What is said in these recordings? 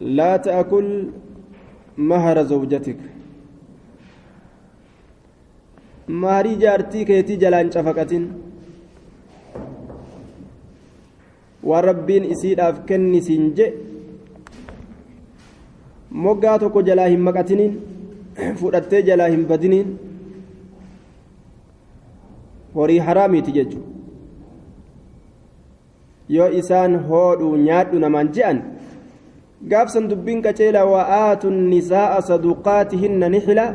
لا تأكل مهر زوجتك مهري جارتي كيتي جلان شفقتين وربين إسيد أفكني سنجي moggaa tokko jalaa hin maqatiniin fudhattee jalaa hin badiniin horii haraamiiti jechuudha yoo isaan hoodhu nyaadhu namaan je'an gaafsan dubbiin qaceela wa'aatu nisaa'a saduqaatihinna nixila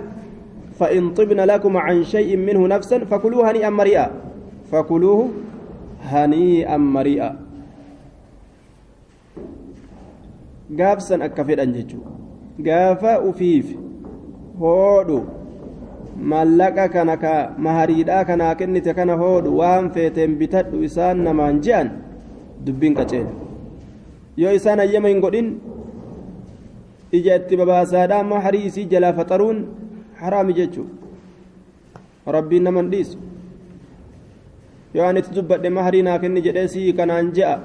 فإن طبن لكم عن شيء منه نفسا فكلوه هنيئا مريئا فكلوه هنيئا مريئا gaafsan akka fedhan jechuudha gaafa ufiif hoodhu maallaqa kana ka mahariidhaa kanaa kennite kana hoodhu waan feeteen bitadhu isaan namaan je'an dubbiin qaceela yoo isaan hayyama hin godhin ija itti babaasaadhaa maharii isii jalaa faxaruun haraami jechuudha rabbiin naman dhiisu yoo ani itti dubbadhe maharii naa kenni jedhee sii kanaan je'a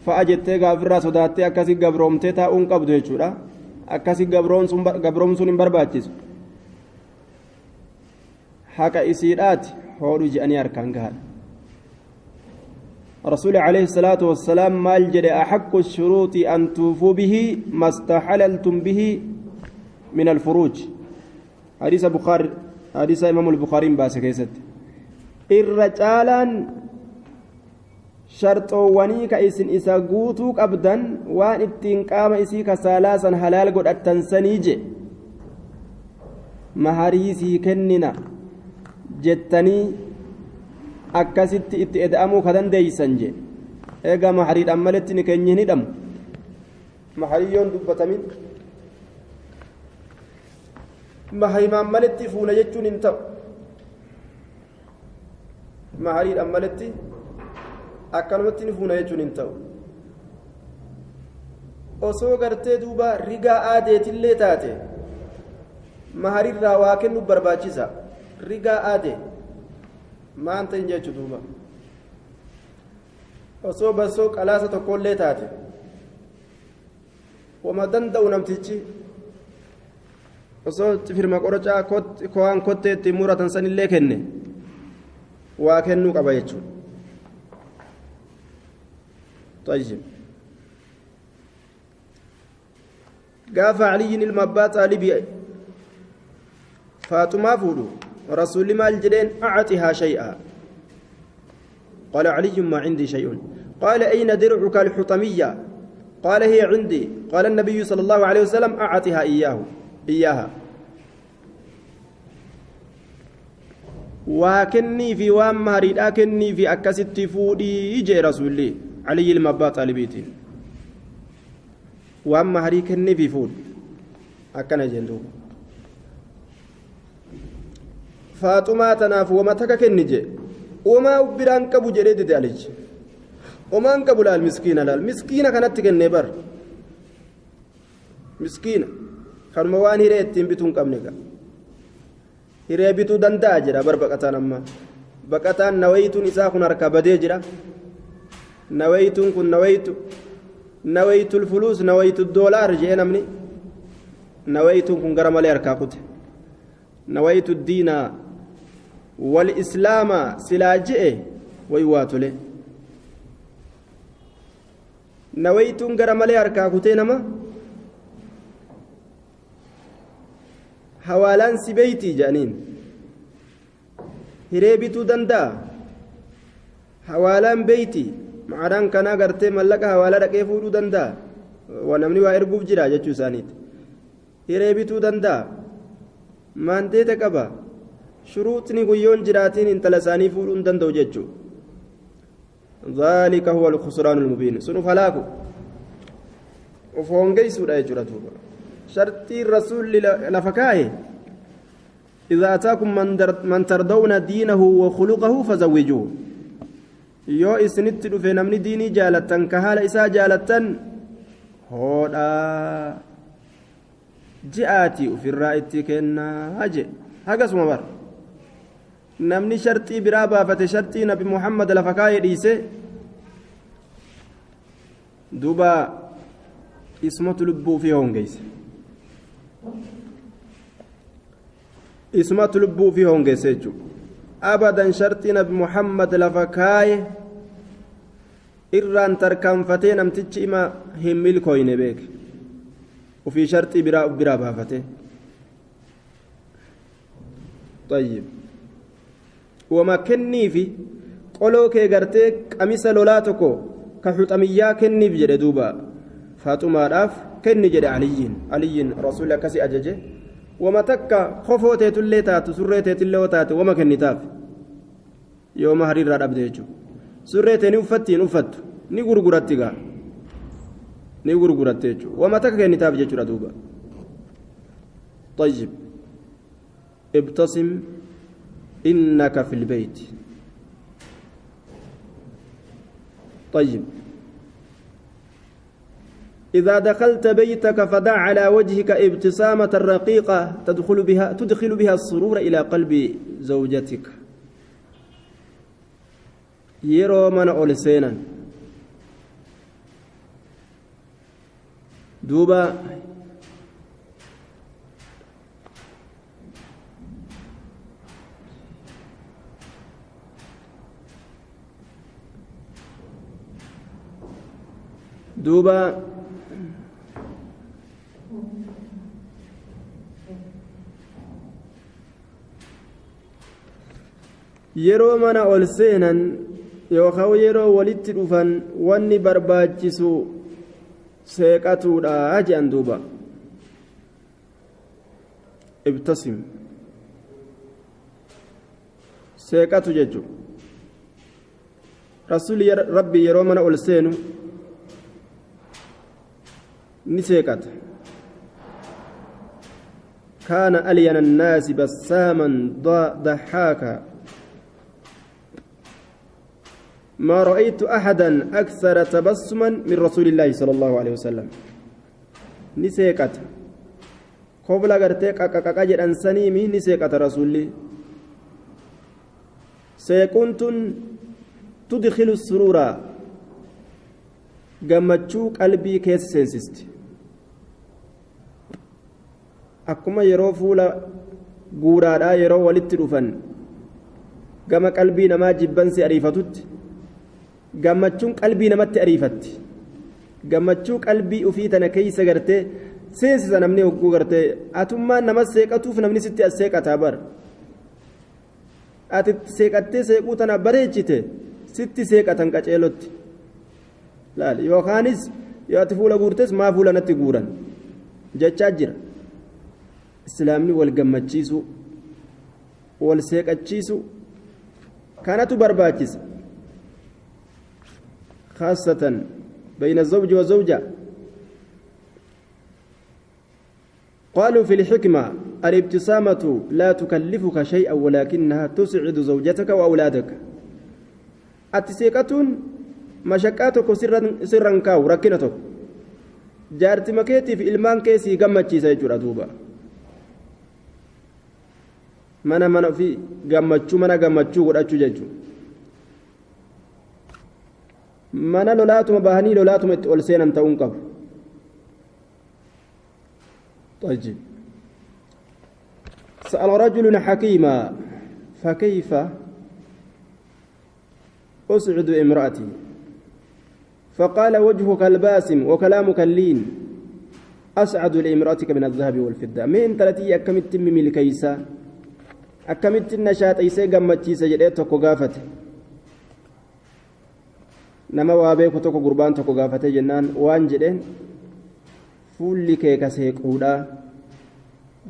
fa'a jettee gaafirraa sodaattee akkasii gabroomtee taa'uun qabdu jechuudha akkasii gabroomsuun hin barbaachisu haqa isiidhaati hoodhu je'anii harkaan gahan رسول عليه الصلاة والسلام مال جد أحق الشروط أن توفوا به ما استحللتم به من الفروج حديث بخاري حديث إمام البخاري باسكيست الرجالان sharxoowwanii ka isin isa guutuu qabdan waan ittiin qaama isii kasaalaa san halaal godhattan sanii je maharii sii kennina jettanii akkasitti itti eda'amuu ka dandeeysan je eegaa mahariidhaan maletti ni keenya hin hidhamu mahariyyoon dubbatamin mahariimaan maletti fuuna jechuun hin ta'u mahariidhaan maletti akkanumatti ni fuuna jechuun hin ta'u osoo gartee duuba rigaa aadeetillee taate maharirraa waa kennu barbaachisa rigaa aadee maan ta'in jechuu duuba osoo basoo qalaasa tokkollee taate wama danda'u namtichi osoo firma qorocaa ko'aan kottee ittiin muratan sanillee kenne waa kennuu qaba jechuudha. طيب قاف علي المبا طالبي فاطمة فودو رسول ما الجدين أعطها شيئا قال علي ما عندي شيء قال أين درعك الحطمية قال هي عندي قال النبي صلى الله عليه وسلم أعطها إياها وكني في وام مريد أكني في أكست فودي يجي رسولي علي المبا طالبيتين وأما هريك النبي فود أكن جندو فاطمة تناف وما تكك النجي وما بران كبو جريد دالج وما انكبو المسكينة لا المسكينة كانت تكنبر مسكينة كان موان هريتين بتون قبنك هريبتو دندا جرا بر بقتان أما بقتان نويتون إساخن ركبدي جرا نويتون كن نويت الفلوس نويت الدولار جئنا مني نويتون كن غرام على ركاكوت نويت الدين والإسلام سلاجئ ويواتله نويتون غرام على ركاكوت نما حوالان سبيتي جانين هريبتو دندا حوالان بيتي macaraan kanaa gartee mallaqa hawaalaa dhaqee fuudhuu danda'a waan namni waa erguuf jira jechuu isaaniiti hiree bituu danda'a maandeeta qaba shuruuxni guyyoon jiraatiin intala isaanii fuudhuu hin danda'u jechuu ذلك هو الخسران المبين سنف هلاكو وفونجيسودا jechuudha duuba shartii rasuulli lafa kaa'e إذا أتاكم من ترضون دينه وخلقه فزوجوه yoo isinitti dhufe namni diinii jaalattan ka haala isaa jaalattan hoodhaa ji'aati ofirraa itti kennaa je hagasuma bar namni sharxii biraa baafate sharxii nabi muhammad lafa kaayee dhiise duuba Isumatu lubbuu fi hongeesse. Isumatu lubbuu fi hongeesse jechuudha. Abadan shartii nabi Muhammad lafa kaaye irraan tarkaanfatee namtichi ima hin milkooyne beeke. Ufii shartii biraa uf biraa baafate. طيب وما kenniifi qoloo kee gartee qamisa lolaa tokko ka xuxamiyyaa kenniif jedhe duuba faaxumaadhaaf kenni jedhe aliyyiin rasuulli akkasii ajaje wama takka kofoo teetullee taatu surree teetillee yoo taate wama kennitaaf yoo mahariirraa dhabde jechuudha surree tee ni uffatti hin uffattu ni gurguratti gaa ni gurguratte jechuudha wama takka kennitaaf jechuudha duuba. طيب ابتسم إنك في البيت. طيب إذا دخلت بيتك فدع على وجهك ابتسامة رقيقة تدخل بها السرور إلى قلب زوجتك. يرو من أولسينا دوبا دوبا yeroo mana ol seenan yookaan yeroo walitti dhufan wanni barbaachisu seeqatuudha jedhan duuba. Ibtasim seeqatu jechuudha. Rasuulli rabbi yeroo mana ol seenu ni seeqata. Kaana alyana annaasi bassaaman daxaaka. ما رأيت أحدا أكثر تبسما من رسول الله صلى الله عليه وسلم. نسيقت قبل غرتك أكاكاجر أنسانيمي نسيقت رسولي سيكونت تدخل السرور gammachuu qalbii keessa seensisti. Akkuma yeroo fuula guuraadhaa yeroo walitti dhufan gama qalbii namaa jibbansi ariifatutti gammachuun qalbii namatti ariifatti. Gammachuu qalbii ufii tana keessa gartee seensisa namni hogguu gartee atummaan nama seeqatuuf namni sitti as seeqataa bara. Ati seeqattee seequu tana bareechite sitti seeqatan qaceelotti. Laal yookaanis yoo ati fuula guurtes maa fuula natti guuran jechaa jira. Islaamni wal gammachiisu wal seeqachiisu kanatu barbaachisa. خاصة بين الزوج والزوجة. قالوا في الحكمة الابتسامة لا تكلفك شيئا ولكنها تسعد زوجتك وأولادك. التسيقة مشقاتك سرا كاو ركنتك جارتي مكيتي في إلمان كيسي قمتشي سيجور أدوبا mana mana fi gammachuu mana gammachuu godhachuu jechuudha. Mana lolaatuma bahanii lolaatuma itti ol seenan ta'uun qabu. طيب سأل رجل حكيما فكيف أسعد امرأتي؟ فقال وجهك الباسم وكلامك اللين أسعد لامرأتك من الذهب والفضة. من تلتي أكملت ملكيسا أكملت النشاط إيسا قمتشيسا جديت تكو قافته نما وابيكو تكو قربان تكو قافته جنان وان جدين fuulli kee ka seequudha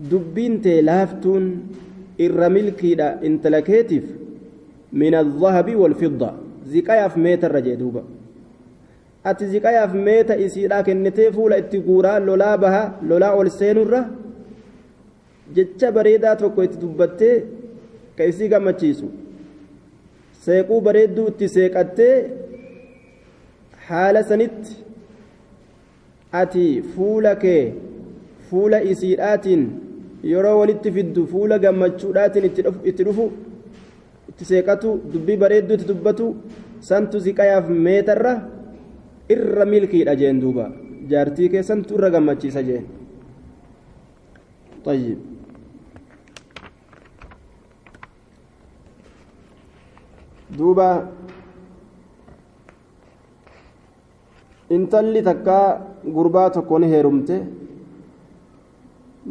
dubbiin tee laaftuun irra milkiidha intala keetiif min alzahabi walfidda ziqayaaf meetarra jee duuba ati ziqayaaf meeta isiidhaa kennitee fuula itti guuraa lolaa baha lolaa ol seenurra jecha bareedaa tokko itti dubbattee ka isii gammachiisu seequu bareedduu itti seeqattee haala sanitti ati fuula kee fuula isiidhaatiin yeroo walitti fiddu fuula gammachuudhaatiin itti dhufu itti seeqatu dubbii bareedduu itti dubbatu santu ziqayaaf meetarra irra milkiidha jeen duuba Jaartii keessantu irra gammachiisa jeen. طيب duuba intalli takka gurbaa tokko ni heerumte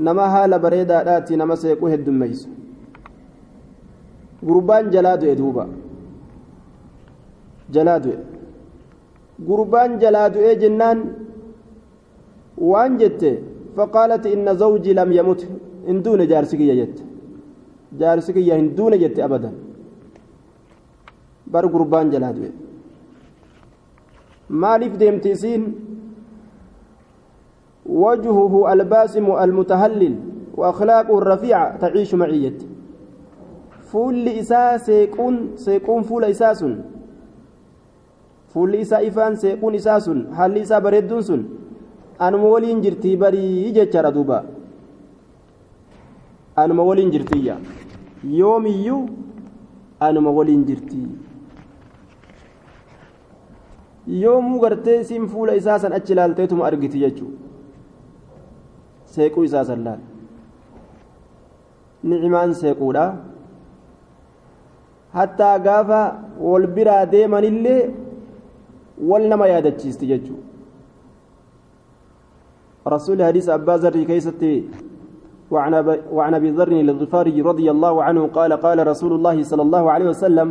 nama haala bareedaadhaati nama seequu heddummeeysu gurbaan jalaa du'e duuba jalaa du'e gurbaan jalaa du'e jennaan waan jette faqaalat inna zawjii lam yamut hin duune jaarsi kiyya jette jaarsi kiyya hin duune jette abadan bar gurbaan jalaa du'e maaliif deemti isiin وجهه الباسم المتهلل وأخلاقه الرفيعة تعيش معية فول إساء سيكون سيكون فول إساس فول إساء إفان سيكون إساس حال إساء بريدون سن أنا مولين جرتي بري جتشار دوبا أنا مولين جرتي يومي يو أنا مولين جرتي yoomuu gartee isiin fuula isaa san achi ilaalteetuma argiti jechuudha seequu isaa san laal nicimaan seequudha hattaa gaafa wal biraa deemanillee wal nama yaadachiisti jechuudha rasuulli hadiisa abbaa zarrii keessatti وعن أبي ذر الغفاري رضي الله عنه قال قال رسول الله صلى الله عليه وسلم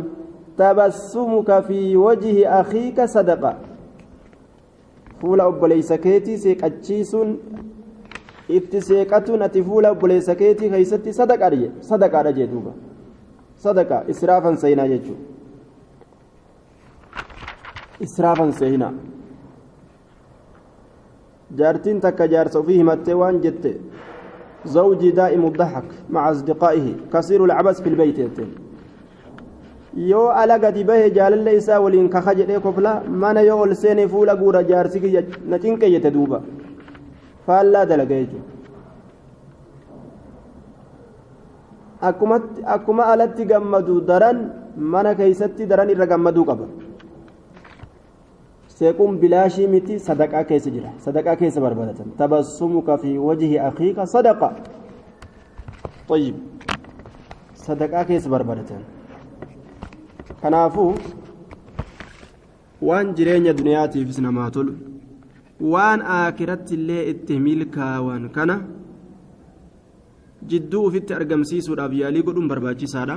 تبسمك في وجه أخيك صدقة فول أبليس كيتي سيقاتشيسون اتسيقاتون أتفول أبليس كيتي خيستي صدقة رجي صدقة رجي دوبا صدقة إسرافا سينا يجو إسرافا سينا جارتين تكا جارس فيه متوان جت زوجي دائم الضحك مع أصدقائه كثير العبث في البيت يتين yoo ala gadi bahe jaalala isaa waliin kaka jedhee kofla mana yoo ol seene fuula guura jaarsi kiyya na cinqeeyyate duuba faallaa dalaga jechuudha akkuma alatti gammadu daran mana keeysatti daran irra gammaduu qaba seequun bilaashii miti sadaqaa keessa jira sadaqaa keessa barbaadatan tabassumuka fi wajhi akhiika sadaqa طيب sadaqaa keessa barbaadatan kanaafuu waan jireenya duniyaatiifis namaa tolu waan aakiratti illee itti milkaawan kana jidduu ufitti argamsiisuudhaaf yaalii godhuun barbaachisaadha.